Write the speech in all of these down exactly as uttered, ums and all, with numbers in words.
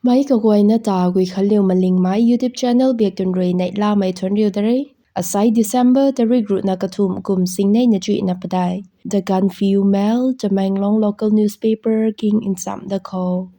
Mei kaguayna ta Guikhanliu Malingmei YouTube channel biak tun rui neihlamei thuanc riu da re. Asai December tarik ruhna kathumh kum singneina chuihna padeih. The Gaanphiu Mail, Tamenglong local newspaper king nchamc da khou.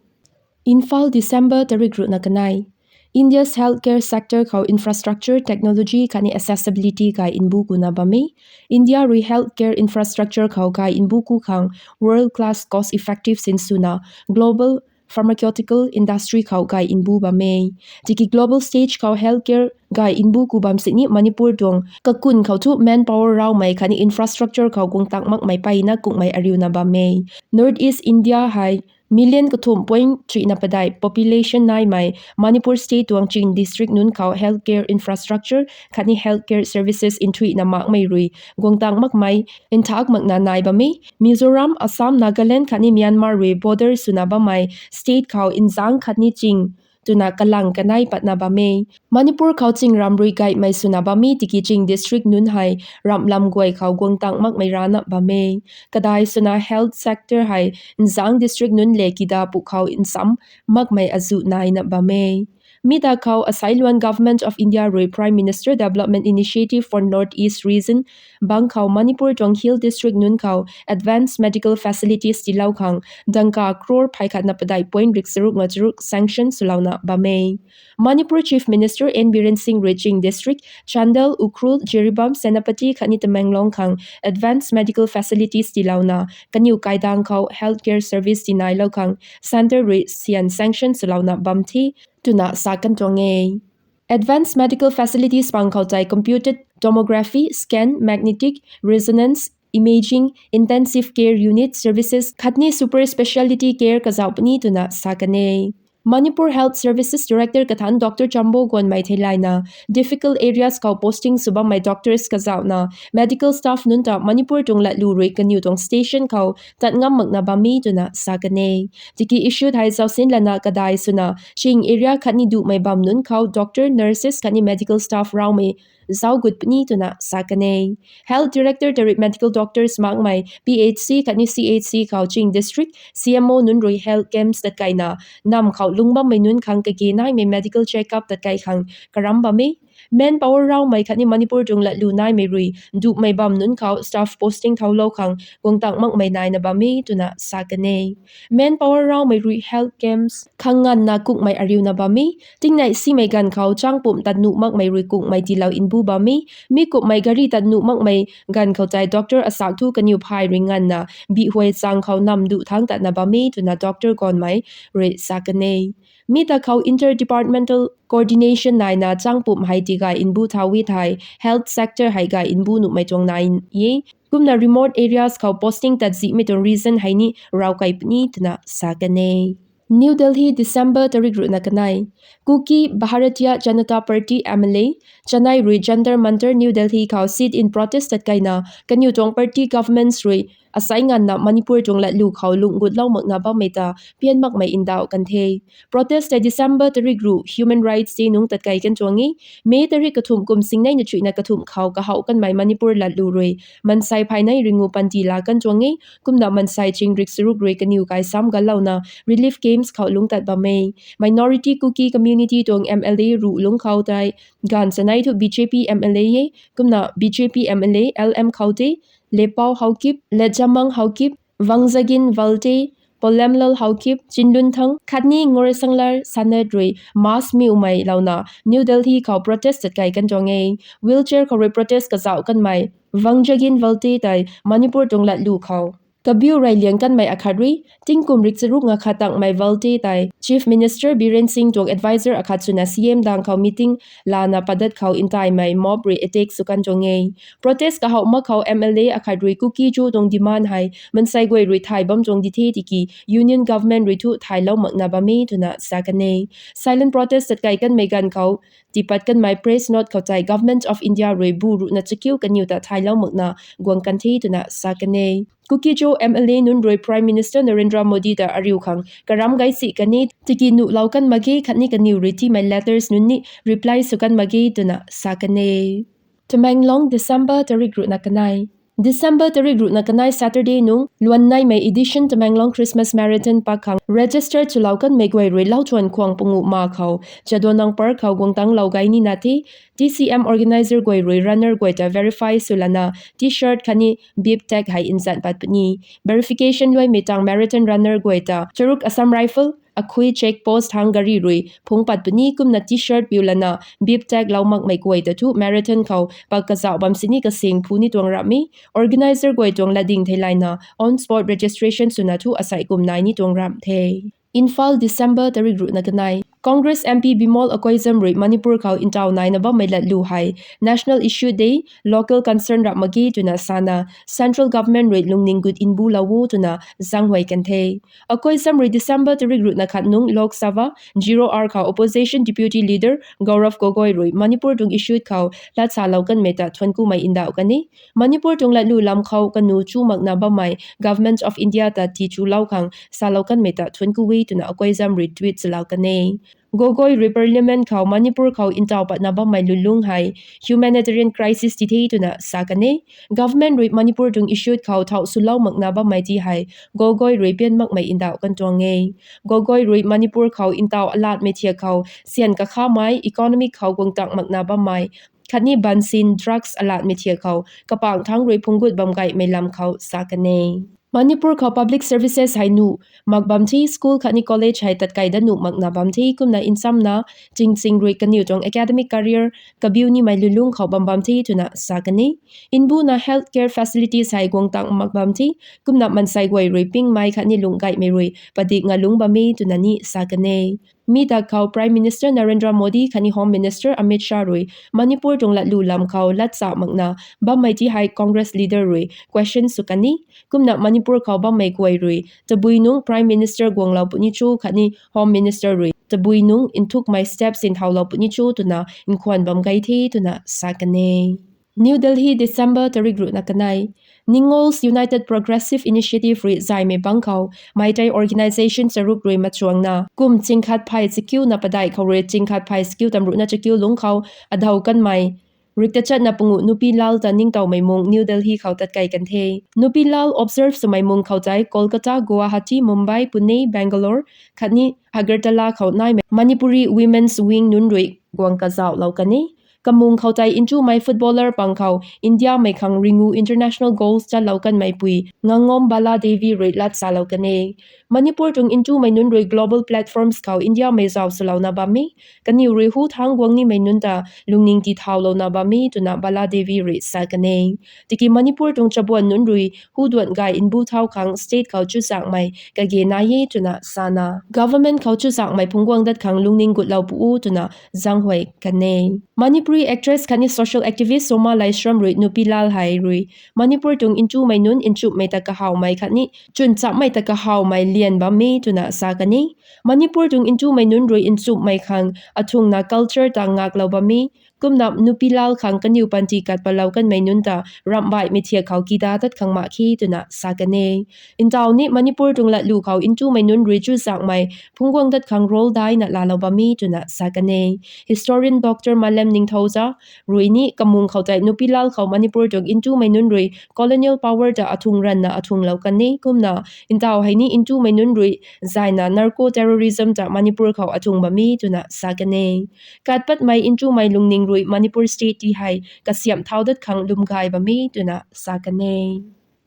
Imphal, December tarik ruhna kanei. India's healthcare sector khou infrastructure, technology khatni accessibility kai mbu kuna bam e. India rui healthcare infrastructure khou kai mbu ku khang world class cost effective sinswna global pharmaceutical industry khou kai mbu bam e. Tiki global stage khou healthcare kai mbu ku bam sini Manipur tuang kakun khou thu manpower raumei khatni infrastructure khou guang tang makmei peyna kukmei ariuna bam e. North East India hei million kathumh point chuihna padeih population naimei Manipur state tuang ching district nunc khou healthcare infrastructure khatni healthcare services nthuihna makmei rui guang tang makmei nthak makna nai bam e. Mizoram, Assam, Nagaland khatni Myanmar rui border swna bammei state khou nzang khatni ching twna kalang kanei patna bam e. Manipur khou ching ram rui gaymei swna bam e, tiki ching district nunc hei ramh lam guay khou guang tang makmei rana bam e. Kadai swna health sector hei nzang district nunc le kida pu khou nsam makmei azuh naina bam e. Mi ta khou asai luan Government of India rui Prime Minister Development Initiative for North East Region bang khou Manipur tuang hill district nunc khou advanced medical facilities tiilou khang dangka crore phey khatna padeih point rik charuk nga charuk sanction swlouna bam e. Manipur Chief Minister N Biren Singh rui ching district Chandel, Ukhrul, Jiribam, Senapati khatni Tamenglong khang advanced medical facilities tiilouna kaniw kaidang khou healthcare service tinailou khang centre rui syan sanction swlouna bam the twna sa kan tuang e. Advanced medical facilities pang khou tei computed tomography, scan, magnetic resonance imaging, intensive care unit services khatni super speciality care kazauh puni twna sa kan e. Manipur Health Services Director kathan Doctor Chambo Gonmei theilayna difficult areas khou posting sw bammei doctors kazauhna medical staff nunc ta Manipur tuang latlu rui kaniw tuang station khou tat ngam makna bam e twna sa kan e. Tiki issue hei zausin lana kadai swna ching area khatni duhmei bam nunc khou doctor, nurses khatni medical staff raumei zauc gut puni twna sa kan e. Health Director ta rui medical doctors makmei P H C khatni C H C khou ching district C M O nunc rui health camps tatkaina nam khou lung bammei nunc khang kage naimei medical checkup tatkai khang karam bam e. Manpower raumei khatni Manipur tuang latlu naimei rui duhmei bam nunc khou staff posting thoulou khang guang tang makmei naina bam e twna sa kan e. Manpower raumei rui health camps khang nganvna kukmei ariuna bam e. Tingnei simei ganv khou changpumh tat nuh makmei rui kukmei tiilou nbu bam e. Mi kumhmei gari tat nuh makmei ganv khou tei doctor asak thu kaniw phay rui nganvna bihhuay chang khou nam duh thangc tatna bam e twna Doctor Gonmei rui sa kan e. Mi ta khou inter-departmental coordination naina changpumh hei tigay nbu thau e thei health sector hei gay nbu nuhmei tuang nai e. Kumna remote areas khou posting tat zihmei tuang reason hei ni rav kai puni twna sa kan e. New Delhi, December tarik ruhna kanei. Kuki Bharatiya Janata Party M L A chanei rui Jantar Mantar, New Delhi khou sit-in protest tatkaina kaniw tuang party governments rui asai nganvna Manipur tuang latlu khou lungh gutlou makna bammei ta pian makmei ndauh kan the. Protest tei December tarik ruh Human Rights Day nungc tatkai kan tuang e. May tarik kathumh kum singneina chuihna kathumh khou kahouh kanmei Manipur latlu rui mansei phaynei ringu panty laa kan tuang e. Kumna mansei ching rik charuk rui kaniw kai sam ganlouna relief camps khou lungc tat bam e. Minority Kuki community tuang M L A ruh lungc khou tei gaanv chanei thu B J P M L A e. Kumna B J P M L A L M Khaute, Lepao Haokip, Letjamang Haokip, Vangjagin Valte, Polemlal Haokip, Chinlunthang khatni Ngorasanglar Sanat rui mask miwmei louna New Delhi khou protest tatkai kan tuang e. Wheelchair khou rui protest kazauh kanmei Vangjagin Valte tei Manipur tuang latlu khou kabiu rey liang kanmei akhat rui, tingkum rik charuk nga khat tangmei Valte tei Chief Minister Biren Singh tuang advisor akhat swna C M dang khou meeting lana padat khou ntaimei mob rui attack sw kan tuang e. Protest kahouh mak khou M L A akhat rui Kuki-Zo tuang demand hei mansei guay rui thay bam tuang di the tiki Union Government rui thu thaylou makna bam e twna sa kan e. Silent protest tatkai kanmei ganv khou tiipat kanmei press note khou tei Government of India rui bu ruhna chakiu kaniw ta thaylou makna guang kan the twna sa kan e. Kuki-Zo M L A nunc rui Prime Minister Narendra Modi ta ariu khang karam gay si kan e, tiki nuhlou kan mak ge khatni kaniw rui tiimei letters nunc ni reply sw kan mak ge twna sa kan e. Tamenglong, December tarik ruhna kanei. December tarik ruhna kanei Saturday nung luanneimei edition Tamenglong Christmas Marathon pak khang register swlou kanmei guay rui Lauthuan khuang panguh ma khou Jadonang Park khou guangtang lou gay nina the. T C M organizer guay rui runner guay ta verify swlana T-shirt khatni bib tag hei nzan pat puni. Verification luaimei tang marathon runner guay ta Charuk Assam Rifle akhui check post thang gari rui phungc pat puni. Kumna T-shirt piu lana bib tag lou makmei guay ta thu marathon khou pak kazauh bam sini kasing phu ni tuang ramh e. Organizer guay tuang latding theilayna on spot registration swna thu asei kum nai ni tuang ramh the. Imphal, December tarik ruhna kanei. Congress M P Bimol Akoijam rui Manipur khou ntaw naina bammei latlu hei national issue de, local concern rap mak ge twna sana, central government rui lungning gut nbu lou o twna zanghuay kan the. Akoijam rui December tarik ruhna khat nung Lok Sabha zero hour khou opposition deputy leader Gaurav Gogoi rui Manipur tuang issue khou lat salou kanmei ta thuankumei ndauh kan e. Manipur tuang latlu lam khou kanu chu makna bammei Government of India ta tichulou khang salou kanmei ta thuanku e twna Akoijam rui tweet swlou kan e. Gogoi rui Parliament khou Manipur khou ntaw patna bammei lulung hei humanitarian crisis ti the twna sa kan e. Government rui Manipur tuang issue khou thau swlou makna bammei ti hei Gogoi rui pian makmei ndauh kan tuang e. Gogoi rui Manipur khou ntaw alatmei thiak khou syan kakhamei, economic khou guangtang makna bammei khatni bansin, drugs alatmei thiak khou kapang thangc rui phungc gut bam gaymei lam khou sa kan e. Manipur khou public services hei nuh mak bam the, school khatni college hei tatkai dat nuh makna bam the. Kumna nchamna Chingching rui kaniw tuang academic career kabiu nimei lulung khou bam bam the twna sa kan e. Nbuna health care facilities hei guangtang mak bam the. Kumna mansei guay rui pingmei khatni lung gaymei rui padik ngalungc bam e twna ni sa kan e. Mi dak khou Prime Minister Narendra Modi khatni Home Minister Amit Shah rui Manipur tuang latlu lam khou lat sa makna bammei ti hei Congress leader rui question sw kan e. Kumna Manipur khou bammei guay rui tabui nungc Prime Minister guanglou puni cho khatni Home Minister rui tabui nungc nthukmei steps nthaulou puni cho twna nkhwan bam gay the twna sa kan e. New Delhi, December tarik ruhna kanei. Ningols United Progressive Initiative rui zaymei bangc khou Meitei Organisation charuk rui machuangna kum chingkhat phay chakiuna padeih khou rui chingkhat phay chakiu tamruhna chakiu lungc khou adhau kanmei rikta chatna panguh Nupi Lal ta ningtowmei mung New Delhi khou tatkai kan the. Nupi Lal observe swmei mung khou tei Kolkata, Guwahati, Mumbai, Pune, Bangalore khatni Agartala khou naimei Manipuri Women's Wing nunc rui guang kazauhlou kan e. Kamung khou tei nchumei footballer pang khou Indiamei khang ringu international goals chatlou kanmei pui Ngangom Bala Devi rui lat salou kan e. Manipur tuang nchumei nunc rui global platforms khou Indiamei zauc swlouna bam e. Kaniw rui hu thangc guang nimei nunc ta lungning tithaulouna bam e twna Bala Devi rui sa kan e. Tiki Manipur tuang chabuan nunc rui hu duan gay nbu thau khang state khou chuzaenghmei kage nai e twna sana, government khou chuzaenghmei phungc guang dat khang lungning gutlou pu o twna zanghuay kan e. Manipuri actress khatni social activist Soma Laishram rui Nupi Lal hei rui Manipur tuang nchumei nunc nchumhmei ta kahawmei khatni chwn chammei ta kahawmei lian bam e twna sa kan e. Manipur tuang nchumei nunc rui nchumhmei khang athungna culture ta ngaklou bam e. Kumna Nupi Lal khang kaniw panty kat patlou kanmei nunc ta ramh baihmei thiak khou kida tat khang mak khe twna sa kan e. Ntaw ni Manipur tuang latlu khou nchumei nunc rui chuzaenghmei phungc guang dat khang role daina laalou bam e twna sa kan e. Historian Doctor Malem Ningthouja rui ni kamung khou tei Nupi Lal khou Manipur tuang nchumei nunc rui colonial power ta athung ranvna athunglou kan e. Kumna ntaw hei ni nchumei nunc rui zayna narco terrorism ta Manipur khou athung bam e twna sa kan e. Kat patmei nchumei lungning rui Manipur state ti hei kasiamh thau dat khang lwm gay bam e twna sa kan e.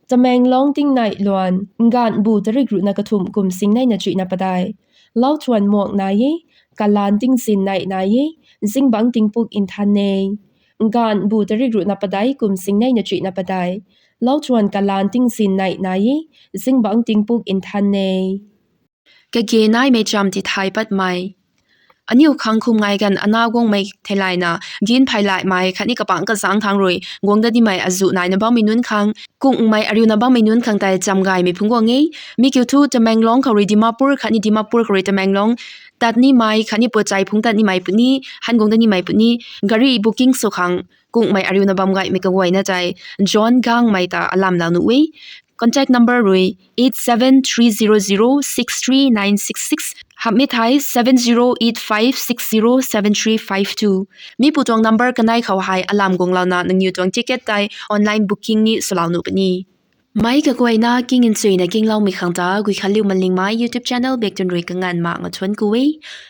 Tamenglong tingnai luan, nganvbu tarik ruhna kathumh kum singneina chuihna padeih. Lauthuan muang nai e, kalaan tingzin nai nai e, zingbangc tingpuk nthan e. Nganvbu tarik ruhna padeih kum singneina chuihna padeih. Lauthuan kalaan tingzin nai nai e, zingbangc tingpuk nthan e. Kage naimei cham tithay patmei. Aniu khang khum ngai ganv ana guangmei theilayna, ginphey laymei khatni kapangc kazangc khang rui guang dat nimei azuh naina bammei nunc khang, kungmei ariuna bammei nunc khang tei cham gaymei phungc guang e. Mi kiu thu Tamenglong khou rui Dimapur khatni Dimapur khou rui Tamenglong tat nimei khatni puatchai phungc tat nimei puni, han guang dat nimei puni, gari booking sw khang kungmei ariuna bam gaymei kaguayna tei John Gangmei ta alamlou nuh e. Contact number rui eight seven three zero zero six three nine six six, hamhmei thei seven zero eight five six zero seven three five two. Mi pu tuang number kanei khou hei alam guanglouna nangniw tuang ticket tei online booking ni swlou nuh puni. Meic kaguayna king nchuina kingloumei khang ta Guikhanliu Malingmei YouTube channel bak tun rui kanganv mak nga thuanc ku e.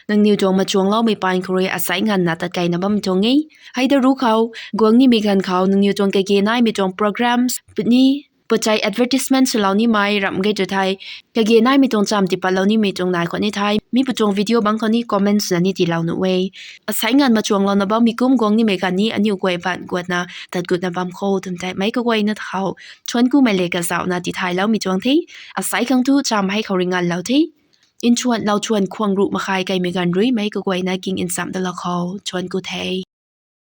Nangniw tuang machuangloumei paan khou rui asai nganvna tat keyna bam tuang e. Hei da ru khou, guang nimei ganv khou nangniw tuang kage naimei tuang programs puni, puchei advertisement swlou nimei ramh ge tu thei, kage naimei tuang cham tipatlou nimei tuang nai khou ni thei, mi pu tuang video bangc khou ni comment swna ni tiilou nuh e. Asai nganv machuanglouna bammei kum guang nimei ganv ni aniu guay baanc guatna tat gutna bam kho twmei tei meic kaguayna khou thuanc kumei le kazauhna tithayloumei tuang the. Asai khang thu cham hei khou rui nganvlou the. Nchuanlou chuan khwang ruh makhai kaimei ganv rui meic kaguayna king nchamh dalou khou thuanc ku the.